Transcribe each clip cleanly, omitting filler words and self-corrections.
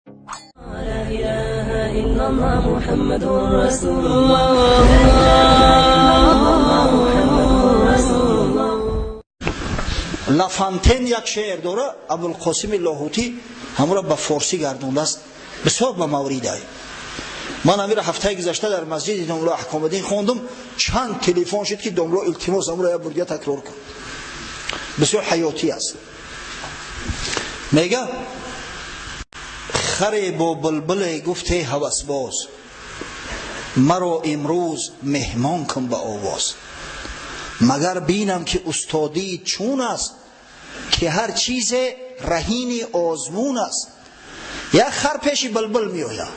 لا إله إلا الله محمد رسول الله لا إله إلا الله محمد رسول الله. Лафантен як шеър дора, Абулқосими Лоҳутӣ ҳамонро ба форсӣ гардондааст, бисёр ба мавридай. Ман амира ҳафтаи гузашта дар масҷиди домло Аҳкомиддин хондум, чанд телефон шуд ки домло илтимос амро як бурдия такрор кун. Бисёр ҳаётӣ аст. Мега харе бо булбуле гуфте ҳавасбоз, маро имрӯз меҳмон кун ба овоз, магар бинам ки устодӣ чун аст, ки ҳар чизе раҳини озмун аст. Як хар пеши булбул меояд,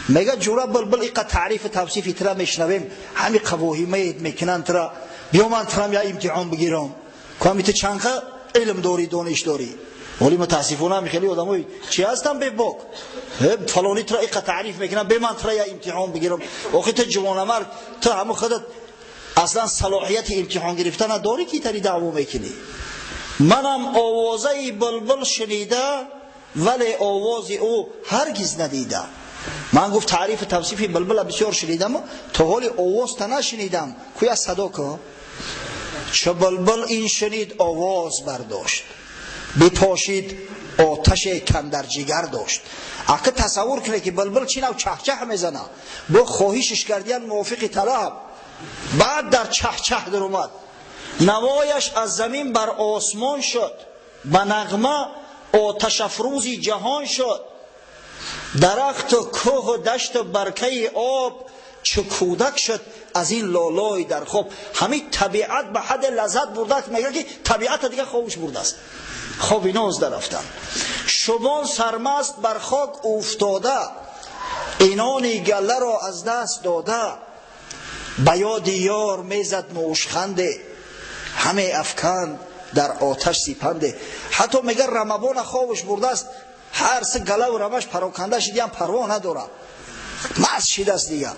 мега ҷура булбул иқа таърифу тавсифи тира мешунавем, ҳами қавоҳимает мекунанд тира, биё ман тирам я имтиҳон бигирам, ками ту чанқа илм дорӣ, дониш дорӣ. Вале мутаассифона ҳами хеле одамои чи ҳастанд бебок, фалони тира иқа таъриф мекунанд, бе ман тира я имтиҳон бигирам. Охи ту ҷавонамард, ту ҳамун худат аслан салоҳияти имтиҳон гирифтана дорӣ ки тари даъво мекунӣ. Манам овозаи булбул шунида, вале овози ӯ ҳаргиз надида. Ман гуфт таърифу тавсифи булбула бисёр шунидам, то ҳоли овозта нашунидам, куя садо ку. Чу булбул ин шунид овоз бардошт, бипошид оташе кандар ҷигар дошт. Ака тасаввур кунед ки булбул чӣ нав чаҳчаҳ мезана, бо хоҳишиш кардиян мувофиқи талаб, баъд дар чаҳчаҳ даромад. Навояш аз замин бар осмон шуд, ба нағма оташафрӯзи ҷаҳон шуд. Дарахту кӯҳу дашту баркаи об чу кӯдак шуд аз ин лолой дар хоб. Ҳамин табиат ба ҳадде лаззат бурдааст, мегӯяд ки табиата дига хобуш бурдааст, хоби ноз дарафтан. Шубон сармаст бар хок уфтода, инони галларо аз даст дода. Ба ёди ёр мезад мушханде, ҳаме афканд дар оташ сипанде. Ҳатто мегӯяд рамабона хобуш бурдааст, ҳар се галаву рамаш пароканда шидиам парво надорад, маст шидааст дига.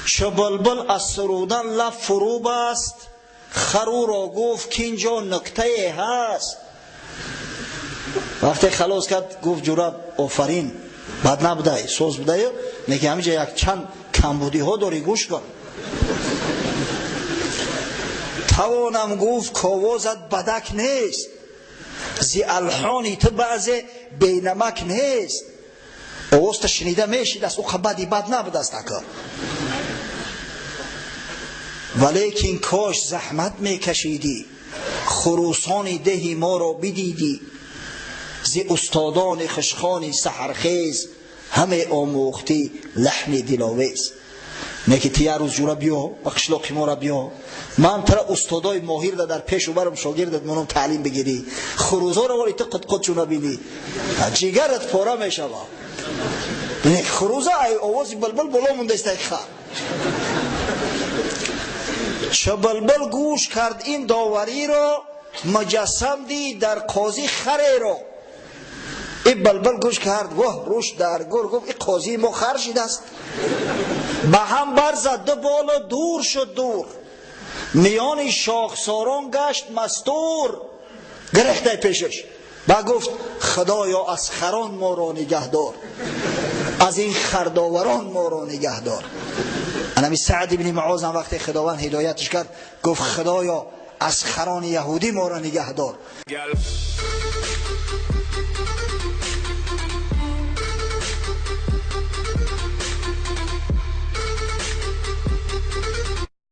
Чу булбул аз сурудан лаб фурӯ баст, хар ӯро гуфт ки инҷо нуктае ҳаст. Вақте халос кард гуфт ҷура офарин, бад набудай, соз будаю, лекин ҳаминҷа як чанд камбудиҳо дорӣ, гӯш кун. Тавонам гуфт ковозат бадак нест, зи алҳони ту баъзе бенамак нест. Овозта шунида мешидааст, ӯ бади бад набудааст ака. Валекин кош заҳмат мекашидӣ, хурӯсони деҳи моро бидидӣ. Зи устодони хушхони саҳархез, ҳаме омӯхтӣ лаҳни диловез. Не ки ту як рӯз ҷура биё ба қишлоқи мора биё, ман тара устодои моҳирда дар пешу барам шогирдат монам таълим бигирӣ, хурӯзоро вале ту қудқудчу набинӣ, ҷигарат пора мешава. Хурӯза ай овози булбул боло мондааст ай хар. Чу булбул гӯш кард ин довариро, муҷассам дид дар қозӣ хареро. Ин булбул гӯш кард, воҳ рӯш дар гур, гуфт ин қозии мо хар шидааст. Ба ҳам барзад ду болу дур шуд дур, миёни шохсорон гашт мастур. Гирехтай пешаш ба гуфт худоё аз харон моро нигаҳдор, аз ин хардоварон моро нигаҳдор. Анами Саъд ибни Муоз ҳам вақте Худованд ҳидоятш кард гуфт худоё аз харони яҳудӣ моро нигаҳдор.